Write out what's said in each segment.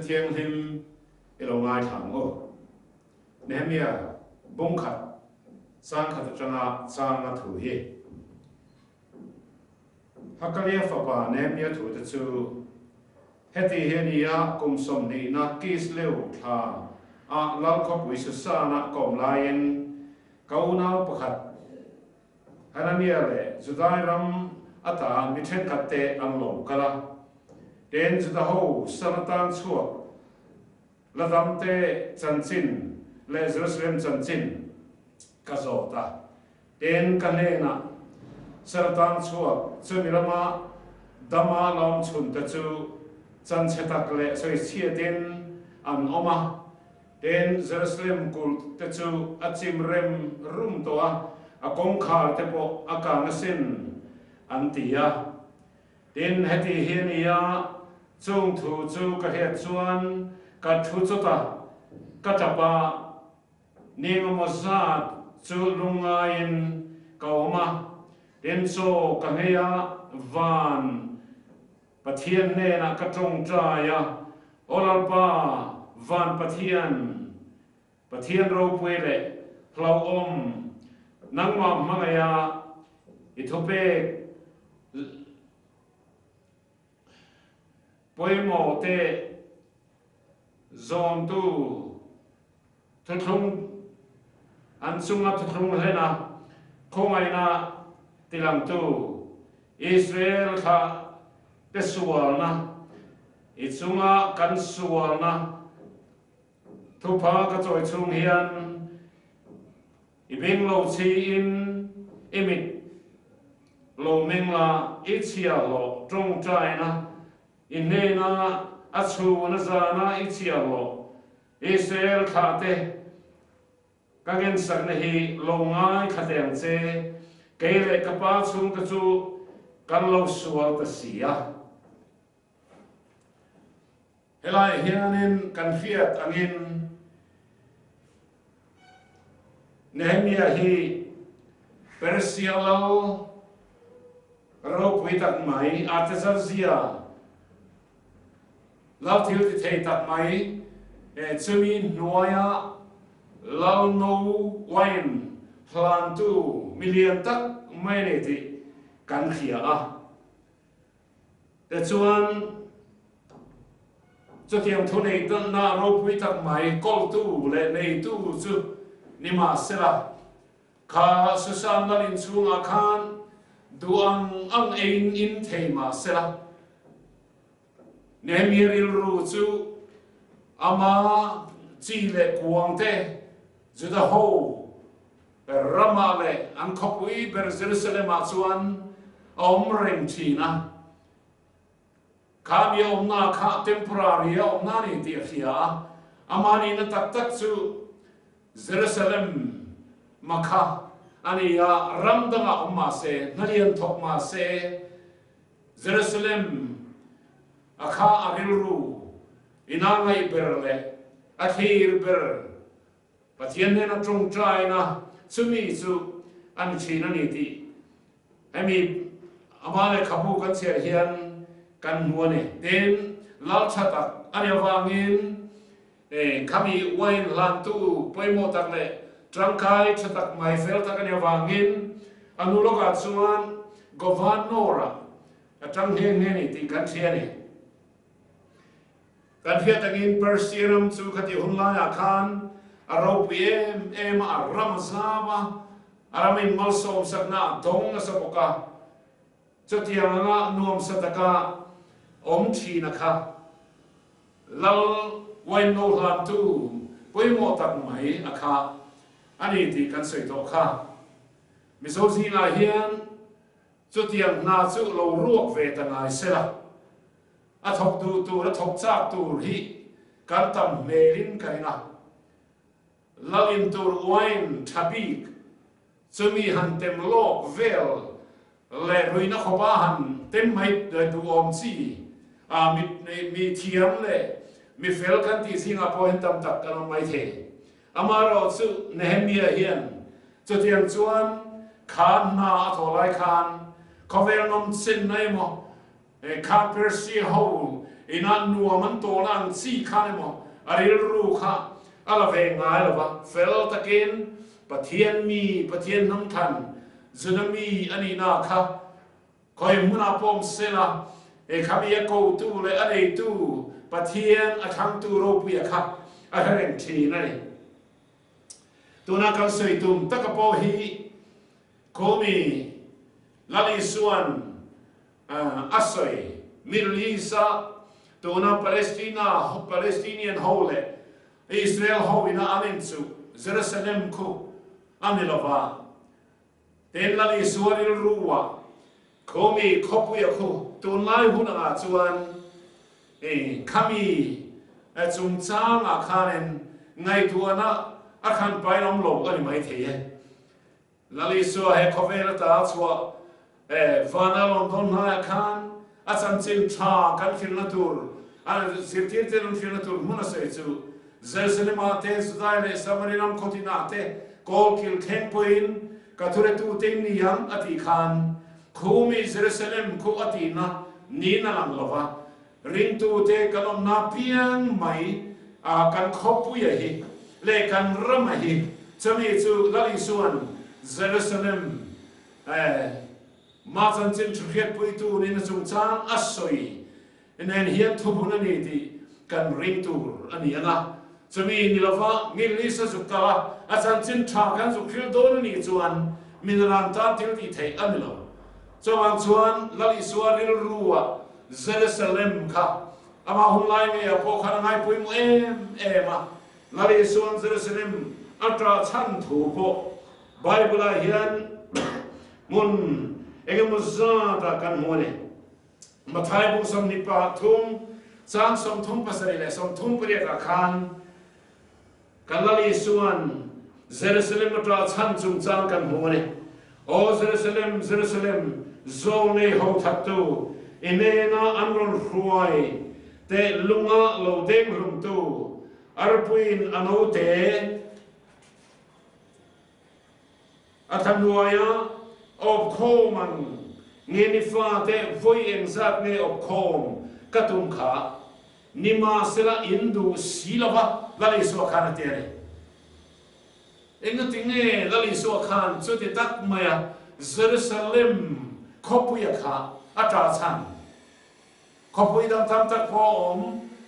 Thianghlim i lo ngaithla ang u. Nehemia bung khat chang khat atanga changa thu hi. Hakalia fapa Nehemia thute chu heti hi a ni a, kum sawmhnihna Kislev thla ah Lal khawpui Susan-ah ka awm laiin ka unau pakhat Hanania leh Judai ram ata mi thenkhat te an lo kal a, ten Juda ho sal atan chhuak la dam te chanchin leh Jerusalem chanchin ka zawt a. Ten ka hnenah sal atan chhuak chumi rama dama la awm chhun te chu chanchhe tak leh sawichhiatin an awm a. Tin, Jerusalem kulh te chu a chim rem rum tawh a, a kawngkhar te pawh a kang asin, an ti a. Tin, heti hi a ni a, chung thu chu ka hriat chuan ka thu chawt a, ka tap a, ni engemaw zat chu lungngaiin ka awm a, tin, chaw ka nghei a, van Pathian hnenah ka tawngtai a, Aw Lalpa, Van Pathian, Pathian ropui leh hlauhawm, nangmah hmangaiha i thupek pawimawh te zawmtu thuthlung an chunga thuthlung hlena khawngaihna tilangtu Israel thlah te sualna i chunga kan sualna thupha ka chawi chhung hian i beng lo chhiin i mit lo meng la i chhiahhlawh tawngtaina i hnena a chhun a zana i chhiahhlawh Israel thlahte, ka ngensakna hi lo ngaithla teh ang che, kei leh ka pa chhungte chu kan lo sual ta si a. Helaiah hianin kan hriat angin Nehemia hi Persia lal ropui tak mai Artaxerxes Lal thil ti thei tak mai chumi hnuaia Lal no wine hlantu milian tak mai a ni tih kan hria a. Tichuan, chutiang thu nei danna ropui tak mai kawltu leh neitu chu ni mahsela, kha Susan Lal inchhungah khan duh ang ang eiin in thei mahsela, Nehemia rilru chu ama chi leh kuangte Juda ho ramah leh an khawpui ber Jerusalem-ah chuan a awm reng thin a. Kha mi a awmna kha temporary a awmna a ni tih a hria a, ama nihna tak tak chu Jerusalem makha a ni a, ram dangah awm mah se, hnalian thawk mah se, Jerusalem a kha a rilru ina ngaih ber leh a thlir ber Pathian hnena tawngtaina chumi chu a ni thin a ni tih hemi ama lehkhabu kan chhiar hian kan hmu a ni. Tin, lal tha tak a nih avangin khami wine hlantu pawimawh tak leh tangkai tha tak mai fel tak a nih avangin a hnu lawkah chuan Governor-ah a tang nghe nghe ni tih kan hria a ni. Kan hriat angin Persia ram chu khati hun laiah khan a ropui em em a, a ram a zau a, a ramin malsawmsakna a dawng nasa bawk a. Chutiang anga nuamsa taka awm thina kha Lal uain lo hlantu pawimawh tak mai a kha a ni tih kan sawi tawh kha. Mizo zingah hian chutiang hna chu lo ruak ve ta ngai sela, a thawk duh tur, a thawk chak tur hi kan tam hmelin ka ring a. Lal in tur uain tha bik Chumi han tem lawk vel leh ruihna khawpa han tem mai duhawm chi a mi thiam leh mi fel kan tih zingah pawh hian tam tak kan awm mai thei. Amaherawh chu Nehemia hian chutiang chuan kha hna a thawh lai khan khawvel nawm chenna emaw kha Persia ho ina nuam an tawlna ang chi khan emaw a rilru kha a la ve ngai lo va, fel takin Pathian mi, Pathian hnamthlan, Juda mi a nihna kha khawi hmunah pawh awm sela, he khami a kotu leh a neitu Pathian a thlangtu ropuia kha a hre reng thin a ni. Tuna kan sawi tum taka pawh hi Komi Lal Isua'n a sawi Middle East-a tuna Palestina, Palestinian ho leh Israel ho ina an inchuh Jerusalem khu a ni lova. Tin, Lal Isua rilru-ah Komi khawpuia khu tunlai hun angah chuan khami chungchangah khanin ngaihtuahna a hranpain awm lo a ni maithei e. Lal Isua he khawvel ata chhuah vana rawn dawn hnaiah khan a chanchin tha kan hrilhna tur, a zirtirten an hrilhna tur hmun a sawi chu Jerusalem-ah te, Judai leh Samari ram khawtinah te kawlkil thleng pawhin ka thuretu ting ni ang a tih khan khumi Jerusalem khu a tihna niin a lang lo va, Ringtute kan awmna piang mai a kan khawpuia hi leh kan rama hi chumi chu Lal Isua'n Jerusalem ma chanchin thuhriatpuitu niin a chungchang a sawi nen hian thuhmun a ni tih kan ring tur a ni ang a. Chumi ni lova Middle East a zuk kal a, a chanchin tha kan zuk hril dawn a nih chuan min ran tan thil tih theih a ni lo. Chuvang chuan Lal Isua rilru-ah Jerusalem kha amah hun lai ngeiah pawh khan a ngaipawimawh em em a. Lal Isua'n Jerusalem a ṭah chhan thu pawh Bible-ah hian hmun engemaw zatah kan hmu a ni. Mathai bung 23 chang 37 leh 38 ah khan kan Lal Isua'n Jerusalem a ṭah chhan chungchang kan hmu a ni. Aw Jerusalem, Jerusalem, zawlnei ho thattu, i hnena an rawn hruai te lunga lo deng hlumtu, arpuiin a note a thlahnuaia awpkhawm ang nge ni fate vawi engzat nge awpkhawm ka tum kha nimahsela in duh si lova Lal Isua khan a ti a ni. Engati nge Lal Isua khan chuti tak maia Jerusalem khawpuia kha a ṭah chhan? Khawpui dang tam tak pawh a awm.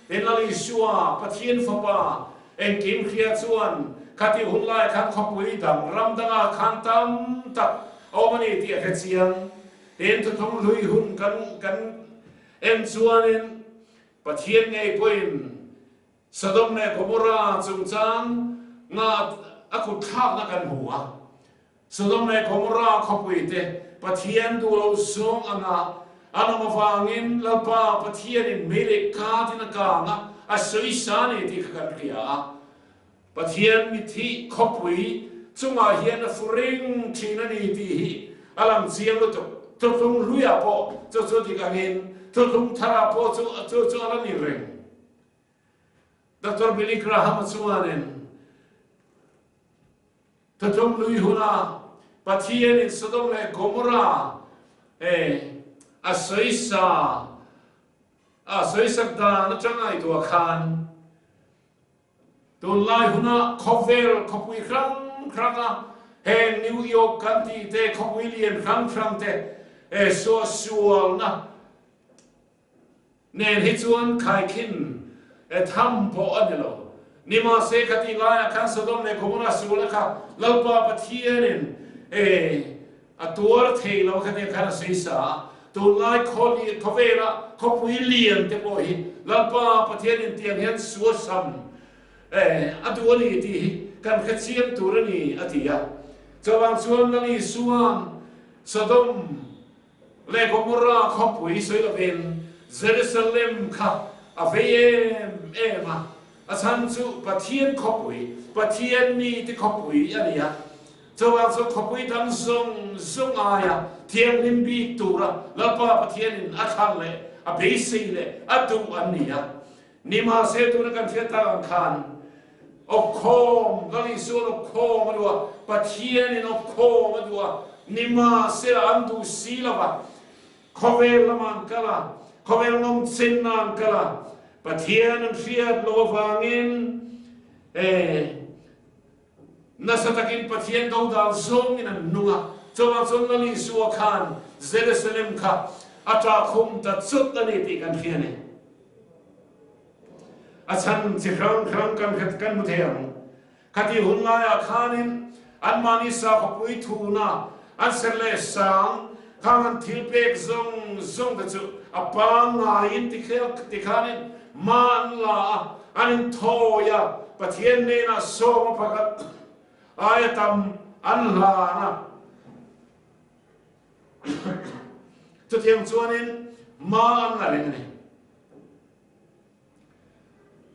Tin, Lal Isua, Pathian Fapa, engkim hria chuan khatih hun laiah khan khawpui dang, ram dangah khan tam tak a awm a ni tih a hre chiang. Tin, thuthlung hlui hun kan kan en chuanin Pathian ngei pawhin Sodom leh Gomorra chungchang nga a kut thlakna kan hmu a. Sodom leh Gomorra khawpui te Pathian duh lo zawng anga an awm avangin Lalpa Pathianin mei leh katin a kang a, a sawisa a ni tih kha kan hria a. Pathian mithi khawpui chungah hian a fu ring thin a ni tih hi a lang chiang lutuk. Thuthlung hluiah pawh chu chu dik angin thuthlung tharah pawh chu chu chu a la ni reng. Doctor Billy Graham-a chuanin Thuthlung lui huna Pathianin Sodom leh Gomorrah a sawisa a sawisak dan atang ngaihtuah khan tunlai huna khawvel khawpui hrang hranga heng New York kan tih te khawpui lian hrang hrang te suahsualna Nen hi chuan khaikhin e tham pawh a ni lo. Nimahse khatih laiah khan Sodom leh Gomorrah sualna kha Lalpa Pathianin e a tuar thei lo khatiang khan a sawi sa a. Tunlai khawvela khawpui lian te pawh hi Lalpa Pathianin tiang hian suasam e a duh a ni tih hi kan hre chiang tur a ni a ti a. Chuvang chuan Lal Isua'n Sodom Leh Gomorra khawpui sawi lovin Jerusalem kha a vei em em a, a chhan chu Pathian khawpui, Pathian mite khawpui a ni a. Chuvang chuan khawpui dang zawng zawng aia thianghlim bik tura Lalpa Pathianin a thlang leh a beisei leh a duh an ni a. Nimahse tuna kan hriat tak ang khan awpkhawm, Lal Isua'n awpkhawm a duh a, Pathianin awpkhawm a duh a, nimahsela an duh si lo va, khawvel lamah an kal a. Khawvel nawmchenna an kal a, Pathian an hriat loh avangin e nasa takin Pathian dodal zawngin an nung a. Chuvang chuan Lal Isua khan Jerusalem kha a ṭahkhum ta chut a ni tih kan hria a ni. A chhan chi hrang hrang kan hre kan hmu thei ang. Khati hun laiah khanin anmahni sakhawpui thuna an ser leh sang khang an thil pek zawng zawng te chu a pangngaiin tikhanin hma an la a, an inthawi a, Pathian hnenah sawma pakhat aia tam an hlan a. Chutiang chuanin hma an la reng a ni.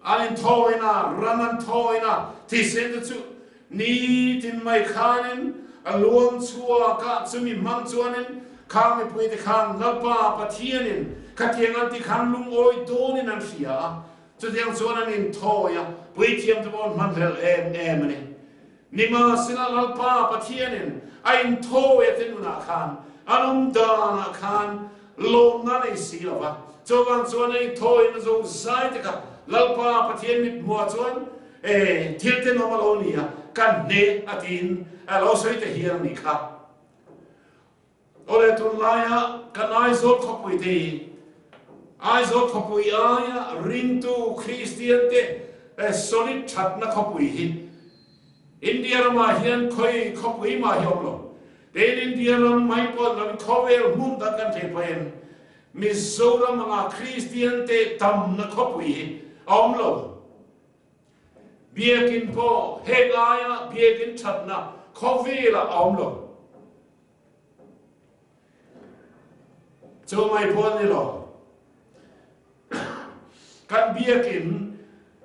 An inthawin a, ran an thawin a, thisen te chu nitin mai khanin a luang chhuak a, chumi hmang chuanin khang mipui te khan Lalpa Pathianin khatiang an ti khan lungawi dawnin an hria a, chutiang chuan an inthawi a, puithiam te pawh an hmanhlel em em a ni. Nimahsela Lalpa Pathianin a inthawi a te nunah khan, an awm danah khan lawmna a nei si lo va. Chuvang chuan a inthawiin a zo zai te kha Lalpa Pathian mithmuah chuan e thil tenawm a lo ni a, ka hne a tiin a lo sawi ta hial a nih kha. Awle tunlaia kan Aizawl khawpui te hi Aizawl khawpui aia ringtu Kristian te solid thatna khawpui hi India ramah hian khawi khawpui mah hi awm lo. Tin India ram mai pawh ni lovin khawvel hmun dang kan thei pawhin Mizoram anga Kristian te tamna khawpui hi a awm lo. Biakin pawh heng aia biakin thatna khawvelah a awm lo. Chu mai pawh a ni lo. Kan biakin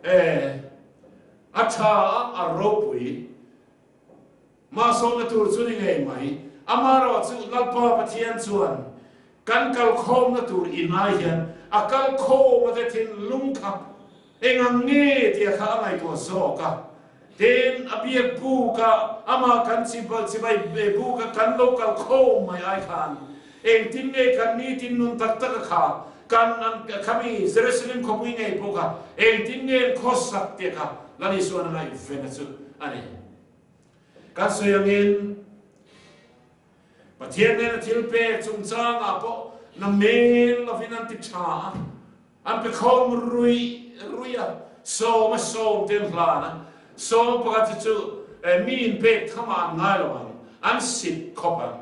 a tha a, a ropui. Mahsawmna tur chu ni ngei mai. Amaherawhchu Lalpa Pathian chuan kan kalkhawmna tur inai hian a kalkhawm ate thinlung kha Eng ang nge tia kha a ngaihtuah zawk a, tin a biak buk a, amah kan chibai buk a kan lo kal khawm mai ai khan engtin nge kan nitin nun tak tak a kha kan an khami Jerusalem khawpui ngei pawh kha engtin nge an khawsak tia kha Lal Isuan a ngaihven a chu a ni. Kan sawi angin Pathian nena thil pek chungchangah pawh na mel lovin an ti tha a, An pe khawm ruih ruih a, sawma sawm te an hlan a, sawma pakhat hi chu mi in pek tham ah an ngai lo ang, an sit khawp ang.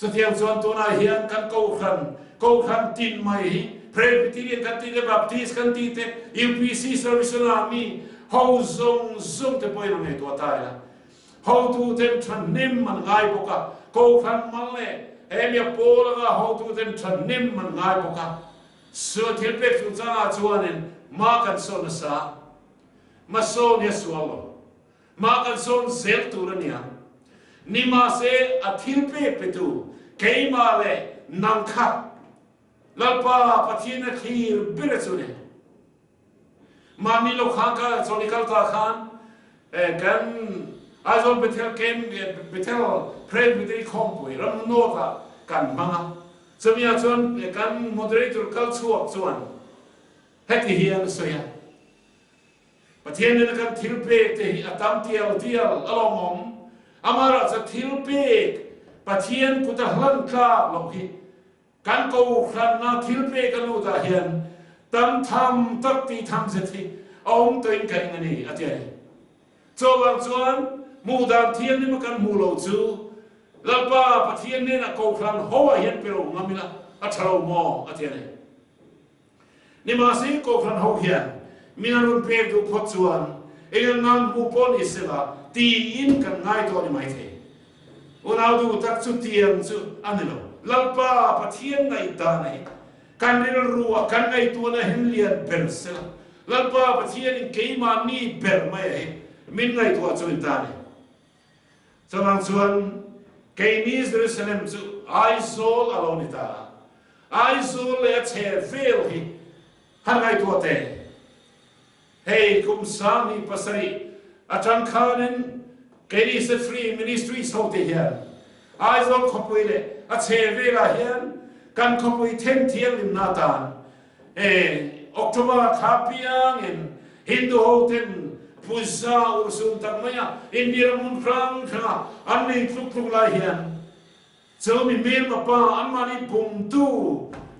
Chutiang chuan tunah hian kan kohhran, kohhran tin mai hi Presbyterian kan ti te, Baptist kan ti te, UPC Salvation Army ho zawng zawng te pawhin an ngaihtuah ta ila. Hotuten thahnem an ngai bawk a, Kohhran mal leh he mia pawl anga hotuten thahnem an ngai bawk a. Sual thil pek chungchangah chuanin hma kan sawn nasa, hma sawn hi a sual lo. Hma kan sawn zel tur a nia. Nimahse a thil pek petu keimah leh nang kha Lalpa Pathian a thlir ber a chu ni. Mahni lo khan ka chawlh kal ta khan kan Aizawl Bethel Camp Bethel Presbytery khawmpui ram North ah kan hmang a, chumi ah chuan kan moderator kal chhuak chuan heti hian a sawi a, Pathian nena kan thil pek te hi a tam tial tial a lawmawm, amaherawh chu thil pek Pathian kut a hlan tlak loh hi Kan kohhranna thil pek a lut ah hian tam tham tak tih tham zet hi a awm tawhin ka ring a ni, a ti a ni. Chuvang chuan hmuh dan thianghlim a kan hmuh loh chu Lalpa Pathian hnenah kohhran ho ah hian pe lo ngam ila a tha lo maw, a ti a ni. Nimahse kohhran ho hian min an rawn pek duh phawt chuan eng ang ngang hmuh pawh ni sela tiin kan ngai tawh a ni maithei. Unau duh tak chu tiang chu a ni lo. Lalpa Pathian ngaihdan hi kan rilru ah kan ngaihtuahna hin lian ber sela, Lalpa Pathianin keimahni ber mai a hi min ngaihtuah chu in ta a ni. Chuvang chuan keini Jerusalem chu Aizawl a lo ni ta a, Aizawl leh a chhe vel hi han ngaihtuah teh. Hei kum 27 atang khanin keini Set Free Ministries hote hian Aizawl khawpui leh a chhe velah hian. Kan khawpui then thianghlimna atan e October thla piangin Hindu ho ten puja urhsun tak maia India ram hmun hrang hranga an nei tluk tluk lai hian chu mi hmelma pa anmahni bumtu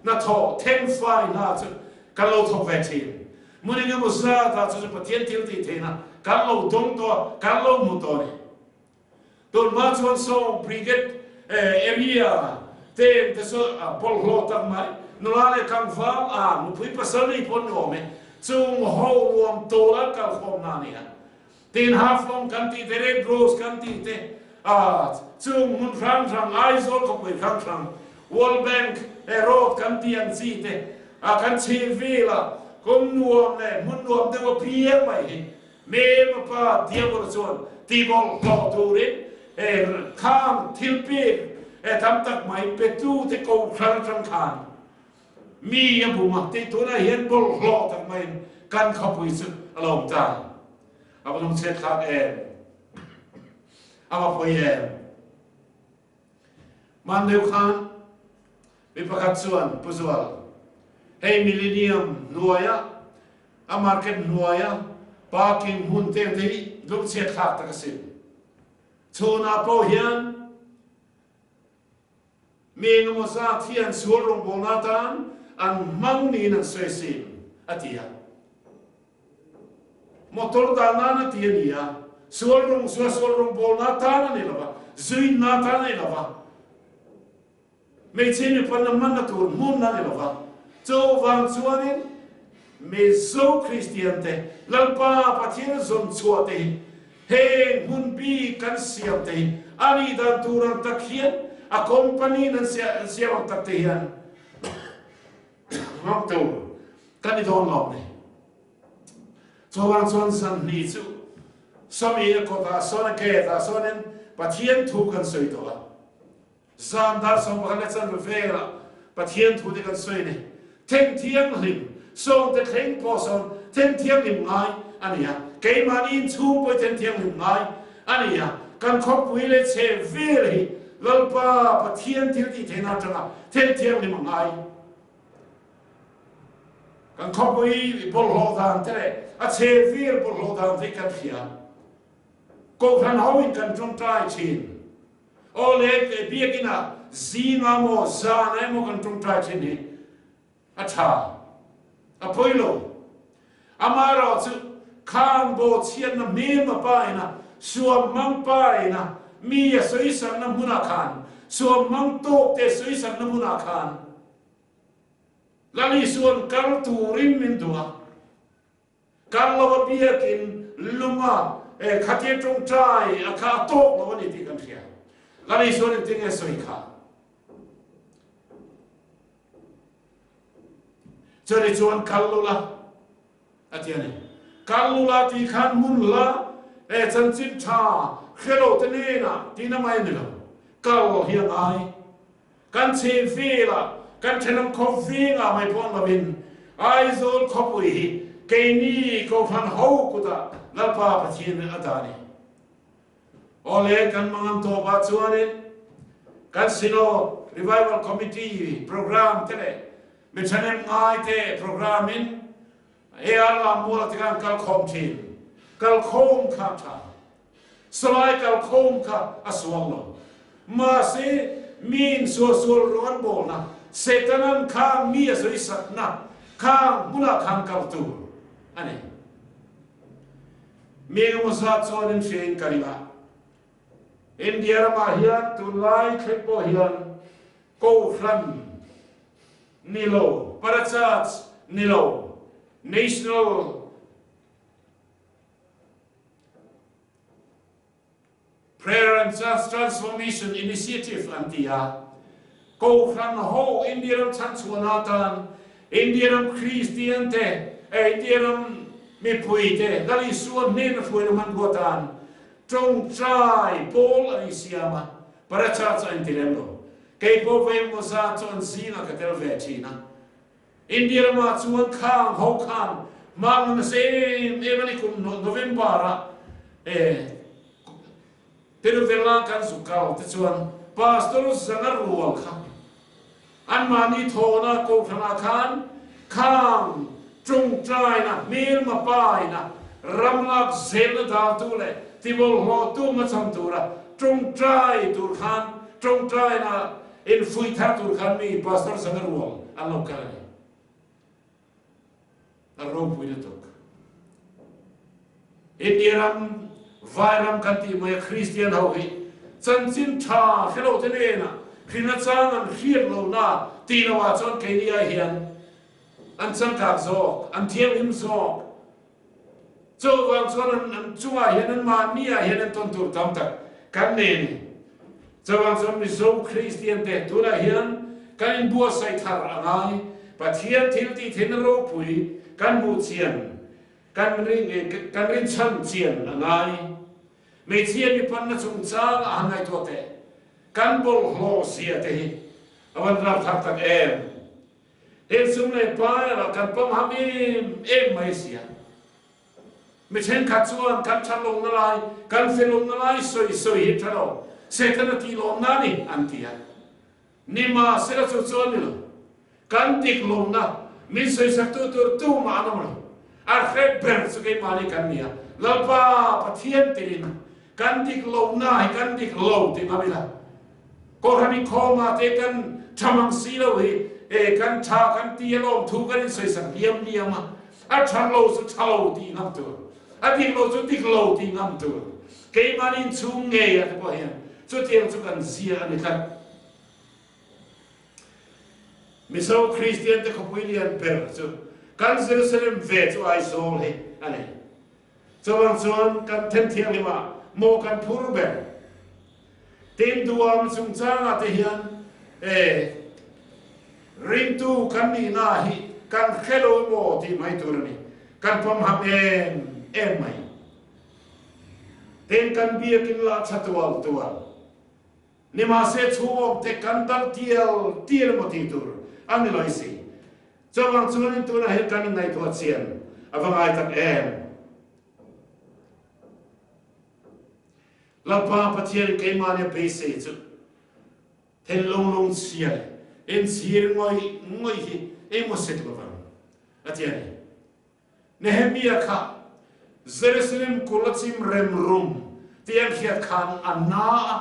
hnathawh then fai hna chu kan lo thawk ve thin. Hmun engemaw zatah chu chu Pathian thil tih theihna kan lo dawng tawh a, kan lo hmu tawh a ni. Tunhma chuan Song Brigade area te te chu bawlhhlawh tak mai, nula leh tlangval a nupui pasal nei pawh an awm e, chung ho nuam tawl an kalkhawmna a ni a. Tin Haflong kan tih te, Red Rose kan tih te, chung hmun hrang hrang, Aizawl khawpui hrang hrang, World Bank Road kan tih ang chi te, kan chheh velah kawng nuam leh hmun nuam deuh a piang mai hi Mema pa Diabol chuan tibawlhhlawh turin khang thil pek tam tak mai petute kohhran atang khan mi a bum a, tih tunah hian bawlhhlawh tak maiin kan khawpui chu a lo awm ta. A va lungchhiat thlak em? A va pawi em? Hman deuh khan mi pakhat chuan Pu Zual, hei Millennium hnuaia a market hnuaia parking hmun te te hi lungchhiat thlak tak a sin. Chhunah pawh hian mi engemaw zat hi an sual rawngbawlna atan an hmang niin an sawi sin, a ti a. Motor dah nan a ti a ni a, sual rawng sual sual rawngbawlna atan a ni lo va, zuinna atan a ni lo va, hmeichhe mipanna hmanna tur hmun a ni lo va. Chuvang chuanin Mizo Kristiante Lalpa Pathian zawn chhuah te hi heng hmun bik kan siam te hi a nih dan tur ang tak hian a company in an siam ang tak te hian hmang tur kan ni dawn lo ni. Chuvang chuan zan hnih chu sawmi a kawtah sawn a gate-ah sawnin Pathian thu kan sawi tawh a. Zan dar 11 leh chanve velah Pathian thu te kan sawi a ni. Thleng thianghlim, sawngte thleng pawh sawn thleng thianghlim ngai a ni a. Keimahni inchhung pawh hi thleng thianghlim ngai a ni a. Kan khawpui leh chhe vel hi Lalpa Pathian thil tih theihna atanga thleng thianghlim a ngai. Kan khawpui bawlhhlawh dan te leh a chhe vel bawlhhlawh dan te hi kan hria. Kohhran ho in kan tawngtai thin. Aw le biakinn ah zing ah maw zan ah emaw kan tawngtai thin hi a tha. A pawi lo. Amaherawhchu khang baw chhiatna hmelma pa ina suam hmang pa ina mi a sawisakna hmunah khan suam hmang tawk te sawisakna hmunah khan Lal Isua'n kal turin min duh a, kal lo a biakin luma khatia tawngtai a kha a tawk lo a ni tih kan hria. Lal Isua'n engtin nge sawi kha? Chumi chuan kal lo la a ti a ni. Kal lo la tih khan hmun la chanchin tha hre lo te hnenah tihna mai a ni lo. Kal hi a ngai. Kan chheh velah, kan thenawm khawp vengah mai pawh lovin Aizawl khawpui hi keini Kohhran ho kutah Lalpa Pathian a dah a ni. Awle, kan mangan tawpah chuanin kan Synod Revival Committee programme te leh mi thahnem ngai te programme in AR Lammuala te khan kalkhawm thin. Kalkhawm kha a tha. Salai kalkhawm kha a sual lo. Mahse, miin sualsual ruang an bawlna, Setanan kha mi a sawisakna kha hmunah khan kal tur a ni. Mi engemaw zat chuan in hriain ka ring a. India ramah hian tunlai thleng pawh hian Kohhran ni lo, Parachurch ni lo, National Prayer and Church Transformation Initiative an ti a, Kohhran ho India ram chhanchhuahna atan India ram Kristian te, India ram mipui te Lal Isua hnena hruaina hmanrua atan tawngtai pawl an insiam a, Parachurch a inti lem lo. Kei pawh vawi zat chu an zingah ka tel ve thin a. India ramah chuan khang ho khan hmang nasa em em a ni kum November ah Tiruvela kan zuk kal te chuan Pastor Zanga rual kha Anmahni thawhna kohhranah khan khang tawngtaina, hmelma paina, ram lak zelna daltu leh tibawlhhlawhtu hmachhawn tura tawngtai tur khan tawngtaina infuih thar tur khan mi Pastor Sanga rual an lo kal a ni. A ropui lutuk. India ram, vai ram kan tih mai a Kristian ho hi chanchin tha hre lo te nena hrin achang an hriat lo na tih lo ah chuan keini ai hian an changkak zawk, an thianghlim zawk. Chuvang chuan an an chungah hian an mahni ah hian entawn tur tam tak kan nei a ni. Chuvang chuan Mizo Kristian te tunah hian kan inbuatsaih thar a ngai. Pathian thil tih theihna ropui kan hmuh chian, kan kan rinchhan chian a ngai. Hmeichhia mipanna chungchang a han ngaihtuah teh. Kan bawlhhlawh zia te hi a van rapthlak tak em. Heng sum leh pai erawh kan pawm ham em em mai sia. Mi thenkhat chuan kan that lohna lai, kan fel lohna lai sawi sawi hi tha lo, Setana tih lawmna a ni an ti a. Nimahsela chu chu a ni lo. Kan dik lohna min sawisaktu tur tumah an awm lo. A hre ber chu keimahni kan ni a, Lalpa Pathian tiin kan dik lohna hi kan dik lo tih ngam ila. Kohhran inkhawmah te kan tha mang si lo hi e kan tha kan ti alawm thu kan insawisak liam liam a, a tha lo chu tha lo tih ngam tur, a dik lo chu dik lo tih ngam tur, keimahni inchhung ngei ah te pawh hian chutiang chu kan zia a ni tlat. Mizo Kristian te khawpui lian ber chu kan Jerusalem ve chu Aizawl hi a ni. Chuvang chuan kan then thianghlim ah maw kan phur ber? Tin duam chungchangah te hian e ringtu kan nihna hi kan hre lo emaw tih mai tur a ni. Kan pawmham em em mai. Tin kan biakin lah tha tual tual. Nimahse chhungawm te kan dal tial tial emaw tih tur a ni lo i si. Chuvang chuanin tunah hian kan inngaihtuah chian a va ngai tak em? Lalpa Pathianin keimahni a beisei chu thinlung lungchhia leh inchhir ngawih ngawih hi engmaw set lovang a ti a ni. Nehemia kha Jerusalem kulh a chim rem rum tih an hriat khan a na a,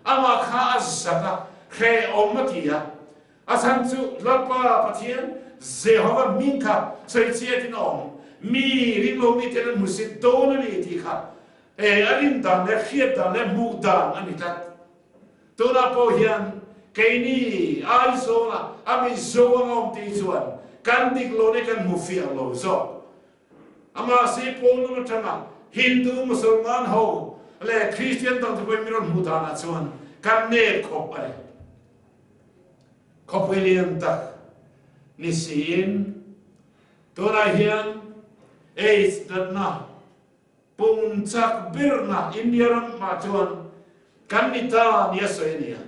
amah kha a zak a, hrehawm a ti a. A chhan chu Lalpa Pathian Jehova hming kha sawichhiatin a awm, mi ringlo miten an hmusit dawn a ni tih kha a rin dan leh hriat dan leh hmuh dan a ni tlat. Tunah pawh hian keini Aizawla a Mizo anga awm tih chuan kan dik lo nih kan hmu fiah lo zawk. Amah si pawn lam atanga Hindu, Musalman ho leh Kristian dang te pawhin min rawn hmuh danah chuan kan nep khawp a ni. Khawpui lian tak ni siin tunah hian AIDS natna Pung chak berna India ram hmah chuan kan ni ta nia sawi a nia.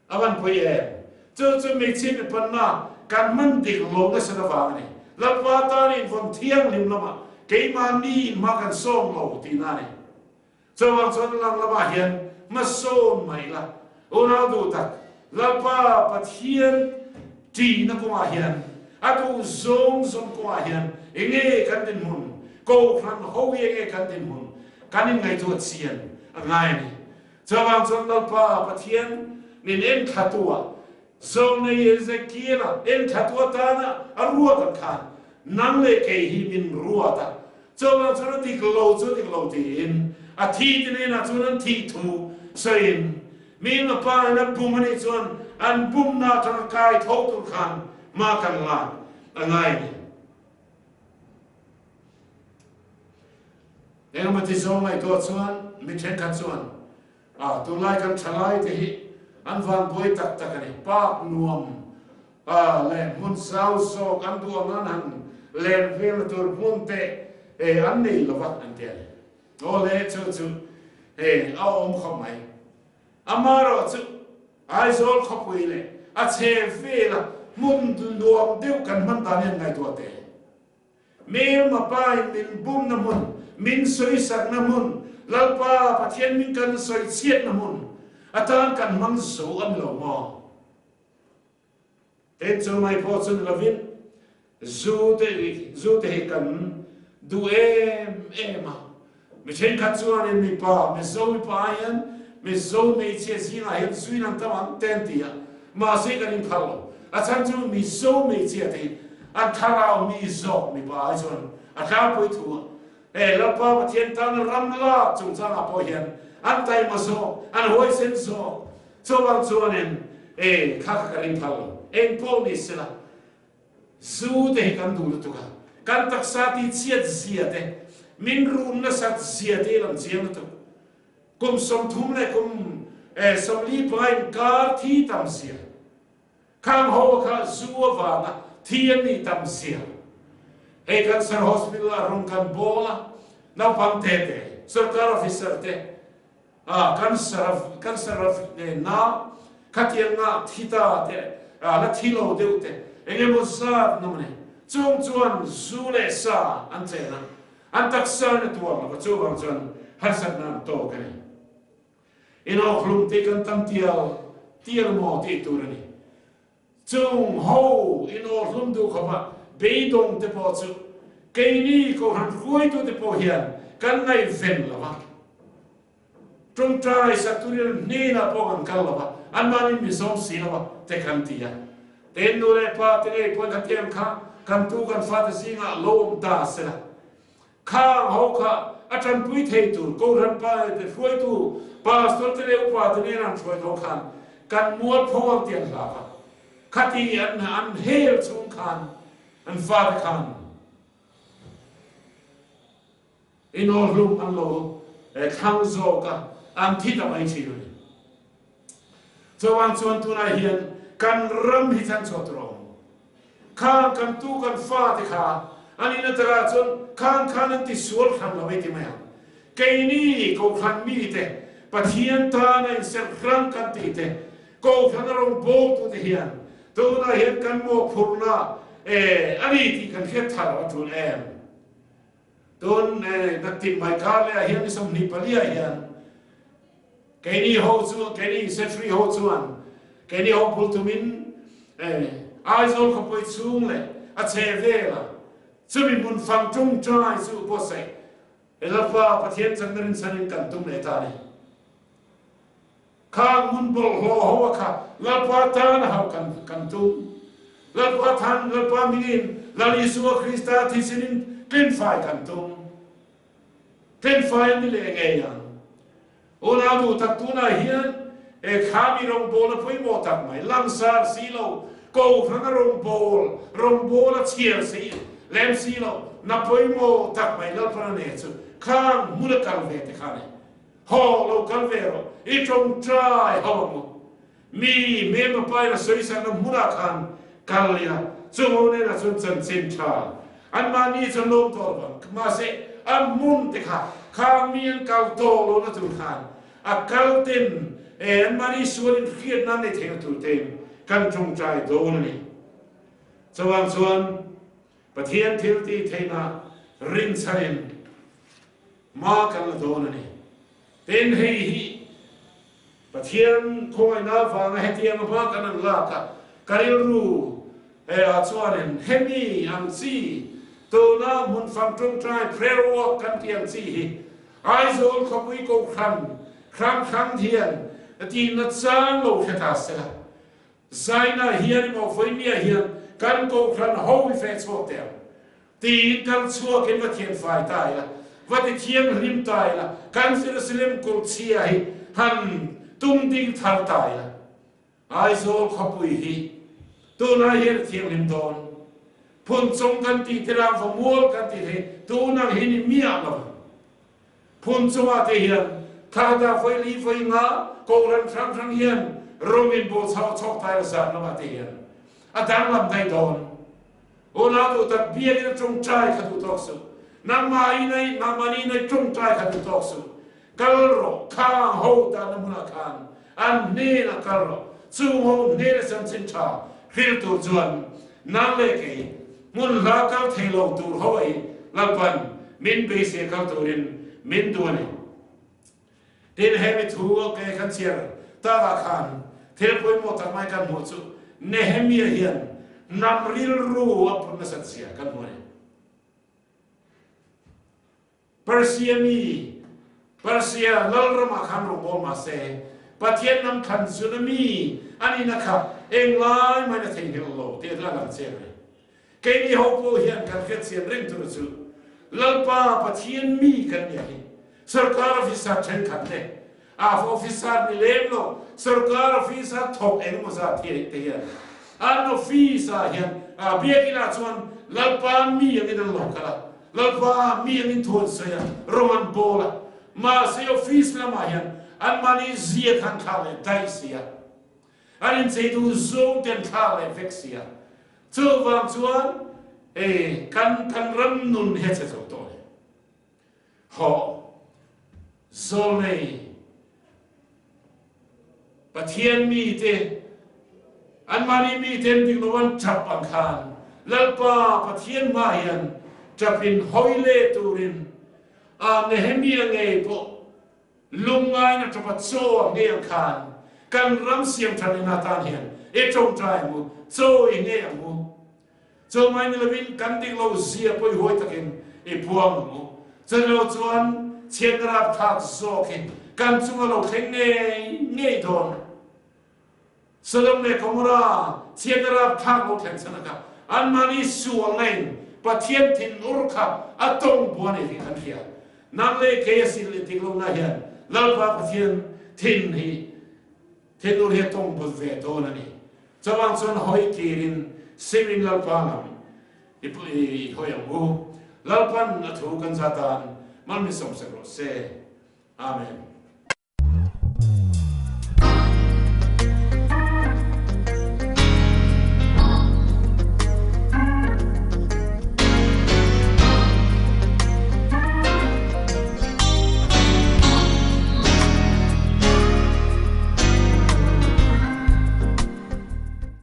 A van pawi em? Chu chu hmeichhia mipanna kan hman dik lo nasa avang a ni. Lalpa tan invawn thianghlim lamah keimahni in hma kan sawm lo tihna a ni. Chuvang chuan lang lamah hian hmasawn mai ila, unau duh tak, Lalpa Pathian ṭihna kawngah hian, a duh zawng zawng kawngah hian enge kan dinhmun, Kohhran ho hi enge kan dinhmun, kan inngaihtuah chian a ngai a ni. Chuvang chuan Lalpa Pathian min enthlatu-ah Zawlnei Ezekiela enthlatu atana a ruat ang khan nang leh kei hi min ruat a, chuvang chuan a dik lo chu a dik lo tiin a thi te hnenah chuan an thih thu sawiin mi lapa in a bum a nih chuan an bumna atanga kai tho tur khan hma kan lak a ngai a ni. Engemaw ti zawng ngaihtuah chuan mi thenkhat chuan A, tunlai kan thalai te hi an van buai tak tak a ni. Park nuam a leh hmun zau zawk an duh ang an han len velna tur hmun te e an nei lo va an ti a ni. Aw le, chu chu e a awm khawp mai. Amaherawh chu Aizawl khawpui leh a chhe vela hmun nuam deuh kan hman dan hi an ngaihtuah teh. Hmelma pain min bumna hmun, min sawisakna hmun, Lalpa Pathian min kan sawichhiatna hmun atan kan hmang zo a ni lo maw? Tin, chu mai pawh chu ni lovin zu te zu te hi kan duh em em a. Mi thenkhat chuanin mipa, Mizo mipa ah hian Mizo hmeichhia zingah hian zuin an tam ang te an ti a, mahse kan inphal lo. A chhan chu Mizo hmeichhia te hi an thlarau mi zawk mipa ai chuan a tlangpui thu a. He Lalpa Pathian tana ram lak chungchangah pawh hian an taima zawk, an huaisen zawk. Chuvang chuanin e kha kha ka ring phal lo. Eng pawh ni sela, zu te hi kan duh lutuk a, kan taksa ti chhiat zia te, min rum nasat zia te hi lang chiang lutuk. Kum 30 leh kum 45 inkar thi tam zia. Khang ho kha zu avanga thi an nih tam zia. Hei Cancer Hospital ah rawng kan bawl a, naupang te te, sorkar officer te ah cancer cancer na khatiang ah thi ta te la thi lo deuh te eng emaw zat an awm a ni. Chung chuan zu leh sa an chen a, an taksa in a tuar lo va, chuvang chuan harsatna an tawk a ni. Inawkhlum tih kan tam tial tial maw tih tur a ni. Chung ho inawkhlum duh khawpa beidawng te pawh chu keini Kohhran hruaitute pawh hian kan ngaihven lo va. Tawngtai sak turin hnenah pawh kan kal lo va, anmahni mi zawm si lo va te kan ti a. Tin, nu leh pa te ngei pawhin hetiang kha kan tu kan fate zingah lo awm ta sela. Khang ho kha a tanpui thei tur Kohhran pa te hruaitu Pastor te leh upa te nen an hruai dawn khan kan mualpho ang tih an hlak a. Khati an an hel chung khan an fate khan inawhlum an lo thlang zawk a, an thi ta mai thin a ni. Chuvang chuan tunah hian kan ram hi chhanchhuah tur a awm. Khang kan tu kan fate kha an in atangah chuan khang khan an ti sual hran lo ei ti mai ang. Keini Kohhran mite Pathian tana inserh hrang kan tih te, Kohhran a rawn bawltute hian tunah hian kan mawhphurhna a ni tih kan hriat thar a tul em? Tun naktin mai kar leh ah hian ni 24 ah hian Keini ho chu, keini Sefri ho chuan keini ho bul tumin Aizawl khawpui chhung leh a chhe vela chumi hmun fang tawngtai chu buatsaih Lalpa Pathian chakna rinchhanin kan tum leh ta a ni. Khang hmun bawlhhlawh ho a kha Lalpa tan a hauh kan kan tum. Lalpa than Lalpa mingin Lal Isua Krista thisinin tlinfai kan tum. Tlinfai an ni leh ngei ang. Unau duh tak tunah hian he khami rawngbawlna pawimawh tak mai, langsar si lo, kohhrana rawngbâwl, rawngbâwl a chhiar si lem si lo, na pawimawh tak mai Lalpan a nei chu khang hmun a kal ve te kha a ni. Haw lo kal ve rawh, i tawngtai ho ang u. Mi hmelma pain a sawisakna hmunah khan kal ila, chung ho hnenah chuan chanchin tha anmahni chu an lawm tawh lo vang. Mahse, a hmun te kha khang mi an kal tawh lohna tur khan a kal ten anmahni sualin hriatna an nei theihna tur tein kan tawngtai dawn a ni. Chuvang chuan Pathian thil tih theihna rinchhanin hma kan la dawn a ni. Tin, hei hi Pathian khawngaihna avanga hetiang hma kan an lak a, ka rilru he ah chuanin hemi ang chi tuna hmun fang tawngtai prayer walk kan tih ang chi hi Aizawl khawpui Kohhran hrang hrang hian tihna chang lo hre ta sela. Zaina hian emaw vawinia hian kan Kohhran ho hi feh chhuak teh ang. Tiin kal chhuakin va thianfai ta ila, va ti thianghlim ta ila, kan Jerusalem kulhchhia hi han tum ding thar ta ila. Aizawl khawpui hi tunah hian a thianghlim dawn. Phunchawng kan tih te rang va mual kan tih te hi tunang hi ni miah lo. Phunchawngah te hian thla vawi li vawi nga Kohhran hrang hrang hian rawng in bawl chho chhawk ta ila zan lamah te hian a danglam daih dawn. Unau duh tak biakinn a tawngtai kha duh tawk suh. Nangmah in ai nangmahni in ai tawngtai kha duh tawk suh. Kal rawh, khang ho tanna hmunah khan an hnenah kal rawh. Chung ho hnena chanchin tha hril tur chuan nang leh kei hmun hla kal thei lo tur ho ai Lalpan min beisei kal turin min duh a ni. Tin, hemi thu ke kan chhiar takah khan thil pawimawh tak mai kan hmuh chu. Nehemia hian hnam rilru a put nasat zia kan hmu a ni. Persia mi, Persia lalramah khan rawngbawl mah se, Pathian lam thlan zun a mi a nihna kha englai mahin a theihnghilh lo tih a lang chiang a ni. Keini ho pawh hian kan hriatchian reng tur chu Lalpa Pathian mi kan nia hi Sorkar officer thenkhat te af officer ni lem lo sorkar office-a thawk engemaw zat hi te hian an office-ah hian biakinah chuan Lalpa mi angin an lo kal a, Lalpa mi angin thu an sawi a, rawng an bawl a, mahse office lamah hian anmahni zia kha an thlak leh daih si a, an inchei duh zawng te an thlak leh vek si a, chuvang chuan kan kan ram nun hi a chhe zo tawh a ni. Hawh, zawlnei Pathian mite, anmahni miten dik lo an tap ang khan Lalpa Pathian hma hian tapin hawi leh turin a Nehemia ngei pawh lungngaina tapa chaw ang ngei ang khan kan ram siam than ina tan hian i tawngtai ang u, chaw i ngei ang u. Chu mai ni lovin kan dik lo zia pawh i huai takin i puang ang u. Chutilo chuan chhiatna rapthlak zawk hi kan chunga lo thleng ngei ngei dawn. Sodom leh Gomorrah chhiatna rapthlak lo thleng chhan kha anmahni sualna in Pathian thinur kha a tawng buan ei tih kan hria. Nang leh kei a sil leh dik lohna hian Lalpa Pathian thin hi Thinur hi a tawng but ve dawn a ni. Chuvang chuan hawi kirin simin Lalpa lam i hawi ang u. Lalpan a thu kan za tan mal min sawmsak rawh se. Amen.